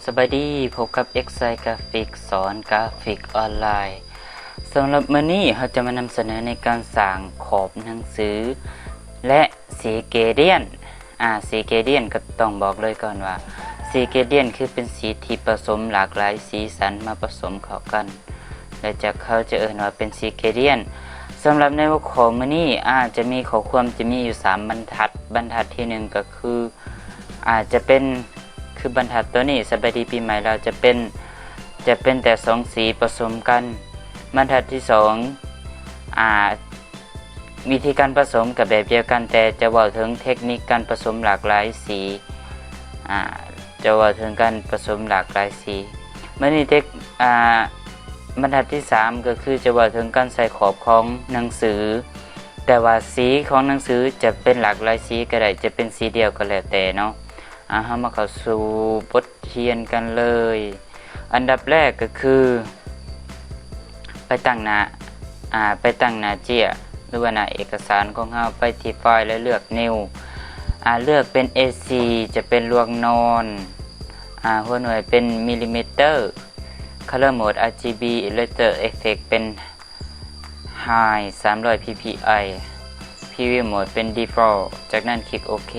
ສະບາຍດີ, ພົບກັບ ເອັກໄຊ ກຣາຟິກ ສອນກຣາຟິກອອນລາຍ. ສຳລັບມື້ນີ້ເຮົາຈະມານຳສະເໜີໃນການສ້າງຂອບໜັງສື ແລະ ສີເກຣດຽນ. ອາ ສີເກຣດຽນກໍຕ້ອງບອກເລີຍກ່ອນວ່າ ສີເກຣດຽນຄືເປັນສີທີ່ປະສົມຫຼາກຫຼາຍສີສັນມາປະສົມເຂົ້າກັນ ແລະ ຈາກເຂົາຈະເອີ້ນວ່າເປັນສີເກຣດຽນ. ສຳລັບໃນຫົວຂໍ້ມື້ນີ້ ອາ ຈະມີຂໍ້ຄວາມ ຈະມີຢູ່ສາມບັນທັດ. ບັນທັດທີໜຶ່ງກໍຄື ອາ ຈະເປັນ ຄືບັນທັດຕົວນີ້ ສະບາຍດີປີໃໝ່ລາວ ຈະເປັນ ຈະເປັນແຕ່ສອງສີປະສົມກັນ. ບັນທັດທີສອງ ອາ ວິທີການປະສົມກໍແບບດຽວກັນ ແຕ່ຈະເວົ້າເຖິງເທັກນິກການປະສົມຫຼາກຫຼາຍສີ ອາ ຈະເວົ້າເຖິງການປະສົມຫຼາກຫຼາຍສີ. ບັດນີ້ເທັກ ອາ ບັນທັດທີສາມ ກໍຄືຈະເວົ້າເຖິງການໃສ່ຂອບຂອງໜັງສື ແຕ່ວ່າສີຂອງໜັງສືຈະເປັນຫຼາກຫຼາຍສີກໍໄດ້ ຈະເປັນສີດຽວກໍແລ້ວແຕ່ເນາະ. ອາ ເຮົາມາເຂົ້າສູ່ບົດຮຽນກັນເລີຍ. ອັນດັບແລກກໍຄື ໄປຕັ້ງໜ້າ ອາ ໄປຕັ້ງໜ້າເຈ້ຍ ຫຼືວ່າໜ້າເອກະສານຂອງເຮົາ, ໄປທີ່ໄຟລ໌ ແລະ ເລືອກ New. ອາ ເລືອກເປັນ ເອສີ່ ຈະເປັນລວງນອນ. ອາ ຫົວໜ່ວຍເປັນມິລລີເມເຕີ. Color Mode ອາຣ໌ຈີບີ Letter Effect ເປັນ High ສາມຮ້ອຍ PPI. Preview Mode ເປັນ Default. ຈາກນັ້ນຄລິກໂອເຄ.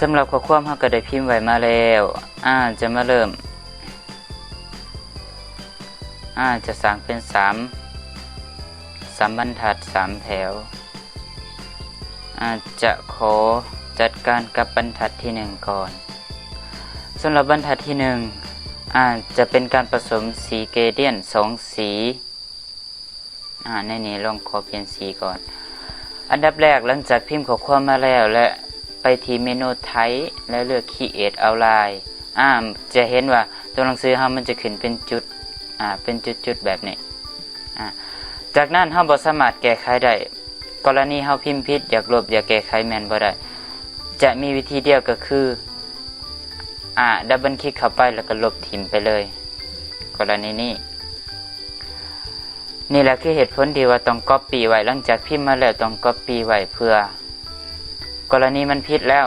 ສຳລັບຂໍ້ຄວາມເຮົາກໍໄດ້ພິມໄວ້ມາແລ້ວ. ອາ ຈະມາເລີ່ມ ອາ ຈະສ້າງເປັນສາມ ສາມບັນທັດ ສາມແຖວ. ອາ ຈະຂໍຈັດການກັບບັນທັດທີໜຶ່ງກ່ອນ. ສຳລັບບັນທັດທີໜຶ່ງ ອາ ຈະເປັນການປະສົມສີເກຣດຽນສອງສີ. ອາ ໃນນີ້ລອງຂໍປ່ຽນສີກ່ອນ. ອັນດັບແລກ ຫຼັງຈາກພິມຂໍ້ຄວາມມາແລ້ວ ແລະ ໄປທີ່ເມນູ Type ແລະ ເລືອກ Create Outline. ອາ ຈະເຫັນວ່າຕົວໜັງສືເຮົາມັນຈະຂຶ້ນເປັນຈຸດ ອາ ເປັນຈຸດໆແບບນີ້. ອາ ຈາກນັ້ນເຮົາບໍ່ສາມາດແກ້ໄຂໄດ້. ກໍລະນີເຮົາພິມຜິດ ຢາກລົບ ຢາກແກ້ໄຂແມ່ນບໍ່ໄດ້. ຈະມີວິທີດຽວກໍຄື ອາ ດັບເບິນຄລິກເຂົ້າໄປ ແລ້ວກໍລົບຖິ້ມໄປເລີຍ ກໍລະນີນີ້. ນີ້ແຫຼະຄືເຫດຜົນທີ່ວ່າຕ້ອງ Copy ໄວ້. ຫຼັງຈາກພິມມາແລ້ວຕ້ອງ Copy ໄວ້ ເພື່ອກໍລະນີມັນຜິດແລ້ວ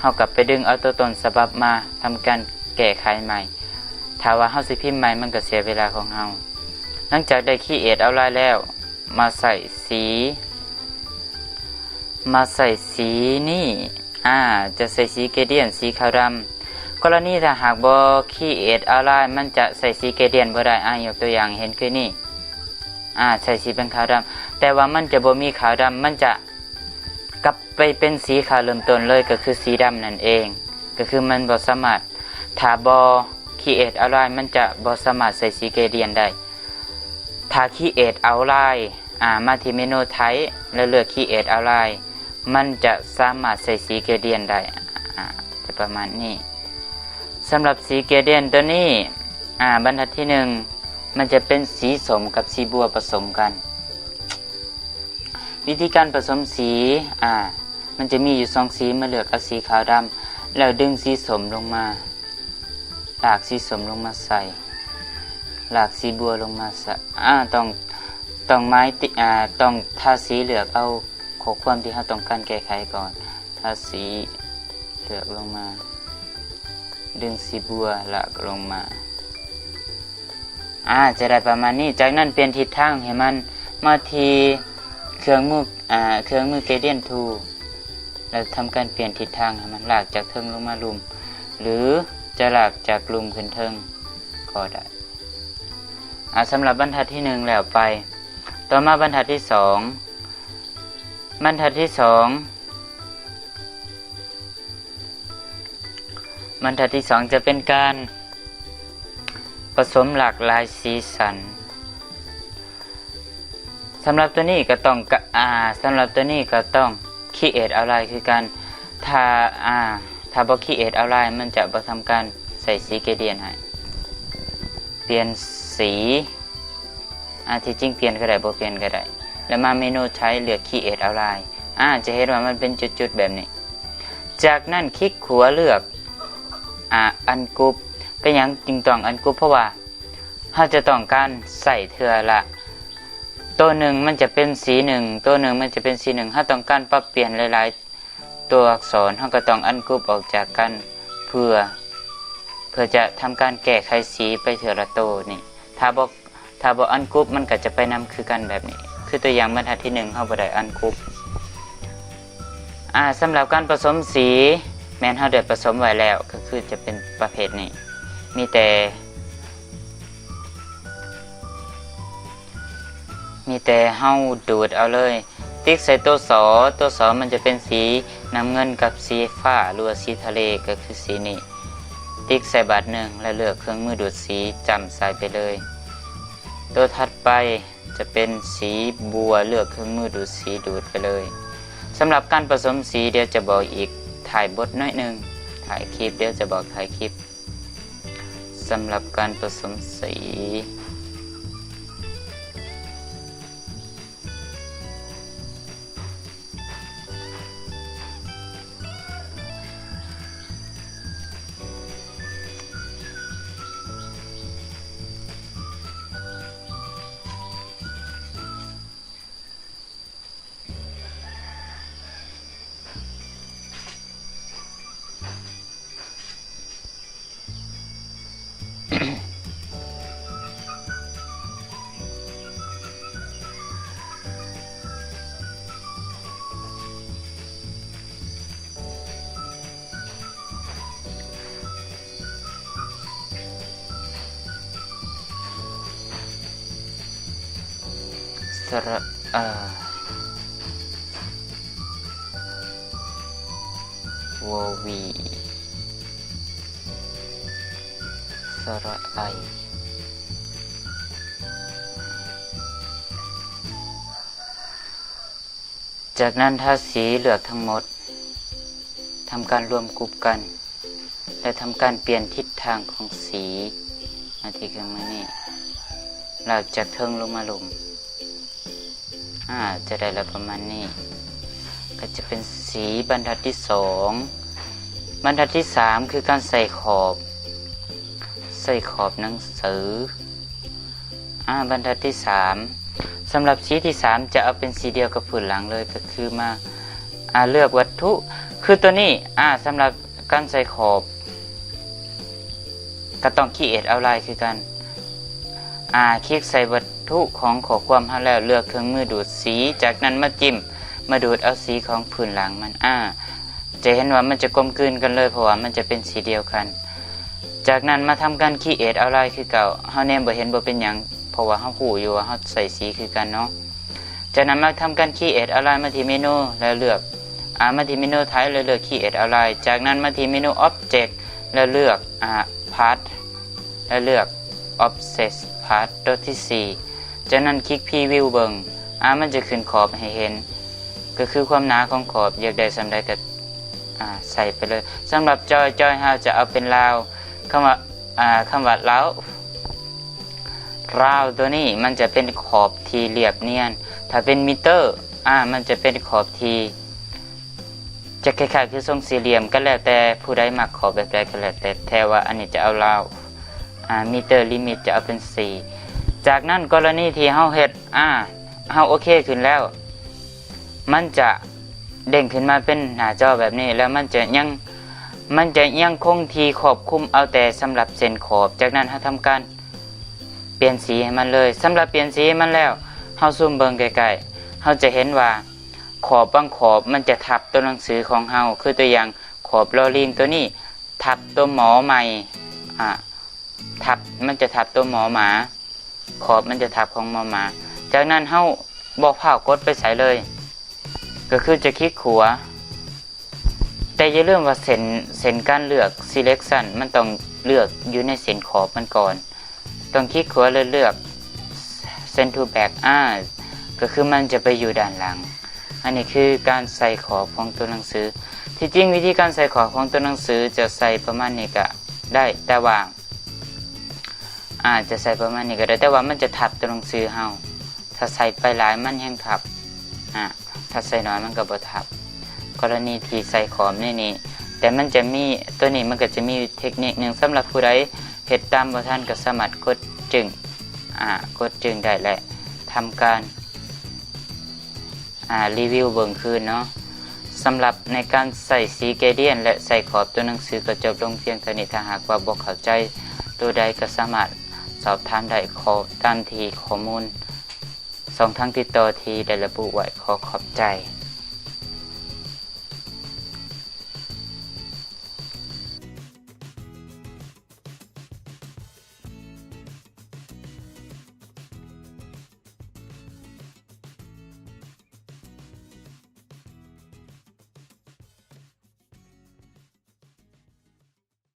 ເຮົາກໍໄປດຶງເອົາຕົວຕົ້ນສະບັບມາທຳການແກ້ໄຂໃໝ່. ຖ້າວ່າເຮົາຊິພິມໃໝ່ ມັນກໍເສຍເວລາຂອງເຮົາ. ຫຼັງຈາກໄດ້ Create Outline ແລ້ວ ມາໃສ່ສີ ມາໃສ່ສີນີ້ ອາ ຈະໃສ່ສີເກຣດຽນ ສີຂາວດຳ. ກໍລະນີຖ້າຫາກບໍ່ Create Outline ມັນຈະໃສ່ສີເກຣດຽນບໍ່ໄດ້. ອາ ຍົກຕົວຢ່າງເຫັນຄືນີ້ ອາ ໃສ່ສີເປັນຂາວດຳ ແຕ່ວ່າມັນຈະບໍ່ມີຂາວດຳ ມັນຈະກັບໄປເປັນສີຂາວເລີ່ມຕົ້ນເລີຍ ກໍຄືສີດຳນັ້ນເອງ. ກໍຄືມັນບໍ່ສາມາດ ຖ້າບໍ່ Create Outline ມັນຈະບໍ່ສາມາດໃສ່ສີເກຣດຽນໄດ້. ຖ້າ Create Outline ອາ ມາທີ່ເມນູ Type ແລ້ວເລືອກ Create Outline ມັນຈະສາມາດໃສ່ສີເກຣດຽນໄດ້. ອາ ຈະປະມານນີ້. ສຳລັບສີເກຣດຽນຕົວນີ້ ອາ ບັນທັດທີໜຶ່ງ ມັນຈະເປັນສີສົ້ມກັບສີບົວປະສົມກັນ. ວິທີການປະສົມສີ ອາ ມັນຈະມີຢູ່ສອງສີ ມາເລືອກເອົາສີຂາວດຳ ແລ້ວດຶງສີສົ້ມລົງມາ ລາກສີສົ້ມລົງມາໃສ່ ລາກສີບົວລົງມາໃສ່. ອາ ຕ້ອງ ຕ້ອງໝາຍຕິ ອາ ຕ້ອງທາສີເລືອກເອົາຂໍ້ຄວາມທີ່ເຮົາຕ້ອງການແກ້ໄຂກ່ອນ. ທາສີເລືອກລົງມາ ດຶງສີບົວລາກລົງມາ. ອາ ຈະໄດ້ປະມານນີ້. ຈາກນັ້ນປ່ຽນທິດທາງໃຫ້ມັນມາທີ່ເຄື່ອງມື ອາ ເຄື່ອງມື Gradient Tool ແລ້ວທຳການປ່ຽນທິດທາງໃຫ້ມັນ ລາກຈາກເທິງລົງມາລຸ່ມ ຫຼື ຈະລາກຈາກລຸ່ມຂຶ້ນເທິງກໍໄດ້. ອາ ສຳລັບບັນທັດທີໜຶ່ງແລ້ວໄປ. ຕໍ່ມາບັນທັດທີສອງ. ບັນທັດທີສອງ ບັນທັດທີສອງຈະເປັນການປະສົມຫຼາກຫຼາຍສີສັນ. ສຳລັບຕົວນີ້ກໍຕ້ອງກະ ອາ ສຳລັບຕົວນີ້ກໍຕ້ອງ Create Outline ຄືກັນ. ຖ້າ ອາ ຖ້າບໍ່ Create Outline ມັນຈະບໍ່ທຳການໃສ່ສີ Gradient ໃຫ້. ປ່ຽນສີ ອາ ທີ່ຈິງປ່ຽນກໍໄດ້ ບໍ່ປ່ຽນກໍໄດ້ ແລ້ວມາເມນູ Type ເລືອກ Create Outline. ອາ ຈະເຫັນວ່າມັນເປັນຈຸດໆແບບນີ້. ຈາກນັ້ນຄລິກຂວາເລືອກ ອາ Ungroup. ເປັນຫຍັງຈຶ່ງຕ້ອງ Ungroup? ເພາະວ່າເຮົາຈະຕ້ອງການໃສ່ເທື່ອລະ ໂຕໜຶ່ງມັນຈະເປັນສີໜຶ່ງ ໂຕໜຶ່ງມັນຈະເປັນສີໜຶ່ງ ເຮົາຕ້ອງການປັບປ່ຽນຫຼາຍໆ ຕົວອັກສອນ ເຮົາກໍຕ້ອງອັນກຣຸບອອກຈາກກັນ ເພື່ອ ເພື່ອຈະທຳການແກ້ໄຂສີໄປເທື່ອລະໂຕນີ້. ຖ້າບໍ່ ຖ້າບໍ່ອັນກຣຸບ ມັນກໍຈະໄປນຳຄືກັນແບບນີ້. ຄືຕົວຢ່າງບັນທັດທີໜຶ່ງ ເຮົາບໍ່ໄດ້ອັນກຣຸບ. ອາ ສຳລັບການປະສົມສີ ແມ່ນເຮົາໄດ້ປະສົມໄວ້ແລ້ວ ກໍຄືຈະເປັນປະເພດນີ້ ມີແຕ່ ມີແຕ່ເຮົາດູດເອົາເລີຍ ຕິກໃສ່ໂຕສໍ ໂຕສໍມັນຈະເປັນສີນ້ຳເງິນກັບສີຟ້າ ຫຼືວ່າສີທະເລ ກໍຄືສີນີ້ ຕິກໃສ່ບາດໜຶ່ງ ແລ້ວເລືອກເຄື່ອງມືດູດສີຈ້ຳໃສ່ໄປເລີຍ. ໂຕຖັດໄປຈະເປັນສີບົວ ເລືອກເຄື່ອງມືດູດສີດູດໄປເລີຍ. ສຳລັບການປະສົມສີ ດຽວຈະບອກອີກທ້າຍບົດໜ້ອຍໜຶ່ງ ທ້າຍຄລິບ ດຽວຈະບອກທ້າຍຄລິບ. ສຳລັບການປະສົມສີ ສະຫຼະອາ ວໍວີ ສະຫຼະໄອ. ຈາກນັ້ນທາສີເລືອກທັງໝົດ ທຳການລວມກຸ່ມກັນ ແລະ ທຳການປ່ຽນທິດທາງຂອງສີມາທີ່ເຄື່ອງມືນີ້ ລາກຈາກເທິງລົງມາລຸ່ມ. ອາ ຈະໄດ້ລະປະມານນີ້ ກໍຈະເປັນສີບັນທັດທີສອງ. ບັນທັດທີສາມ ຄືການໃສ່ຂອບ ໃສ່ຂອບໜັງສື. ອາ ບັນທັດທີສາມ ສຳລັບສີທີສາມ ຈະເອົາເປັນສີດຽວກັບພື້ນຫຼັງເລີຍ ກໍຄືມາ ອາ ເລືອກວັດຖຸ ຄືຕົວນີ້. ອາ ສຳລັບການໃສ່ຂອບ ກໍຕ້ອງ create outline ຄືກັນ. ອາ ຄລິກໃສ່ວັດຖຸຂອງຂໍ້ຄວາມເຮົາແລ້ວ ເລືອກເຄື່ອງມືດູດສີ ຈາກນັ້ນມາຈິ້ມ ມາດູດເອົາສີຂອງພື້ນຫຼັງມັນ. ອາ ຈະເຫັນວ່າມັນຈະກົມກືນກັນເລີຍ ເພາະວ່າມັນຈະເປັນສີດຽວກັນ. ຈາກນັ້ນມາທຳການ create outline ຄືເກົ່າ. ເຮົາແນມບໍ່ເຫັນບໍ່ເປັນຫຍັງ ເພາະວ່າເຮົາຮູ້ຢູ່ວ່າເຮົາໃສ່ສີຄືກັນເນາະ. ຈາກນັ້ນມາທຳການ create outline ມາທີ່ເມນູ ແລ້ວເລືອກ ອາ ມາທີ່ເມນູ Type ແລ້ວເລືອກ create outline. ຈາກນັ້ນມາທີ່ເມນູ Object ແລ້ວເລືອກ ອາ Path ແລ້ວເລືອກ Offset Path ຕົວທີສີ່. ຈາກນັ້ນຄລິກ Preview ເບິ່ງ ອາ ມັນຈະຂຶ້ນຂອບໃຫ້ເຫັນ ກໍຄືຄວາມໜາຂອງຂອບ ຢາກໄດ້ສ່ຳໃດກໍ ອາ ໃສ່ໄປເລີຍ. ສຳລັບຈອຍ ຈອຍເຮົາຈະເອົາເປັນລາວ ຄຳວ່າ ອາ ຄຳວ່າລາວ ລາວຕົວນີ້ມັນຈະເປັນຂອບທີ່ລຽບນຽນ. ຖ້າເປັນມິເຕີ ອາ ມັນຈະເປັນຂອບທີ່ ຈະຄ້າຍໆຄືຊົງສີ່ຫຼ່ຽມ ກໍແລ້ວແຕ່ຜູ້ໃດມັກຂອບແບບໃດກໍແລ້ວແຕ່ ແຕ່ວ່າອັນນີ້ຈະເອົາລາວ ອາ ມີເຕີລິມິດຈະເອົາເປັນສີ່. ຈາກນັ້ນກໍລະນີທີ່ເຮົາເຮັດ ອາ ເຮົາໂອເຄຂຶ້ນແລ້ວ ມັນຈະເດ້ງຂຶ້ນມາເປັນໜ້າຈໍແບບນີ້ ແລ້ວມັນຈະຍັງ ມັນຈະຍັງຄົງທີ່ຄວບຄຸມເອົາແຕ່ສຳລັບເສັ້ນຂອບ. ຈາກນັ້ນເຮົາທຳການປ່ຽນສີໃຫ້ມັນເລີຍ. ສຳລັບປ່ຽນສີໃຫ້ມັນແລ້ວ ເຮົາຊູມເບິ່ງໃກ້ໆ ເຮົາຈະເຫັນວ່າ ຂອບບາງຂອບມັນຈະທັບຕົວໜັງສືຂອງເຮົາ ຄືຕົວຢ່າງ ຂອບລໍລີງຕົວນີ້ທັບຕົວໝໍໄໝ ອາ ທັບ ມັນຈະທັບຕົວໝໍໝາ ຂອບມັນຈະທັບຂອງໝໍໝາ. ຈາກນັ້ນເຮົາບໍ່ຟ້າວກົດໄປໃສເລີຍ ກໍຄືຈະຄລິກຂວາ ແຕ່ຢ່າລືມວ່າເສັ້ນ ເສັ້ນການເລືອກ selection ມັນຕ້ອງເລືອກຢູ່ໃນເສັ້ນຂອບມັນກ່ອນ. ຕ້ອງຄລິກຂວາ ແລ້ວເລືອກ Send to Back ອາ ກໍຄືມັນຈະໄປຢູ່ດ້ານຫຼັງ. ອັນນີ້ຄືການໃສ່ຂອບຂອງຕົວໜັງສື. ທີ່ຈິງວິທີການໃສ່ຂອບຂອງຕົວໜັງສືຈະໃສ່ປະມານນີ້ກະໄດ້ ແຕ່ວ່າ ອາ ຈະໃສ່ປະມານນີ້ກະໄດ້ ແຕ່ວ່າມັນຈະທັບຕົວໜັງສືເຮົາ. ຖ້າໃສ່ໄປຫຼາຍມັນແຮ່ງທັບ ອາ ຖ້າໃສ່ໜ້ອຍມັນກໍບໍ່ທັບ. ກໍລະນີທີ່ໃສ່ຂອບໃນນີ້ ແຕ່ມັນຈະມີ ຕົວນີ້ມັນກໍຈະມີເທັກນິກໜຶ່ງ ສຳລັບຜູ້ໃດເຮັດຕາມບໍ່ທັນກໍສາມາດກົດຈຶ່ງ ອາ ກົດຈຶ່ງໄດ້ ແລະ ທຳການ ອາ ຣີວິວເບິ່ງຄືນເນາະ. ສຳລັບໃນການໃສ່ສີເກຣດຽນ ແລະ ໃສ່ຂອບຕົວໜັງສືກໍຈົບລົງພຽງເທົ່ານີ້. ຖ້າຫາກວ່າບໍ່ເຂົ້າໃຈໂຕໃດກໍສາມາດສອບຖາມໄດ້ ຂໍຕາມທີ່ຂໍ້ມູນຊ່ອງທາງຕິດຕໍ່ທີ່ໄດ້ລະບຸໄວ້. ຂໍຂອບໃຈ.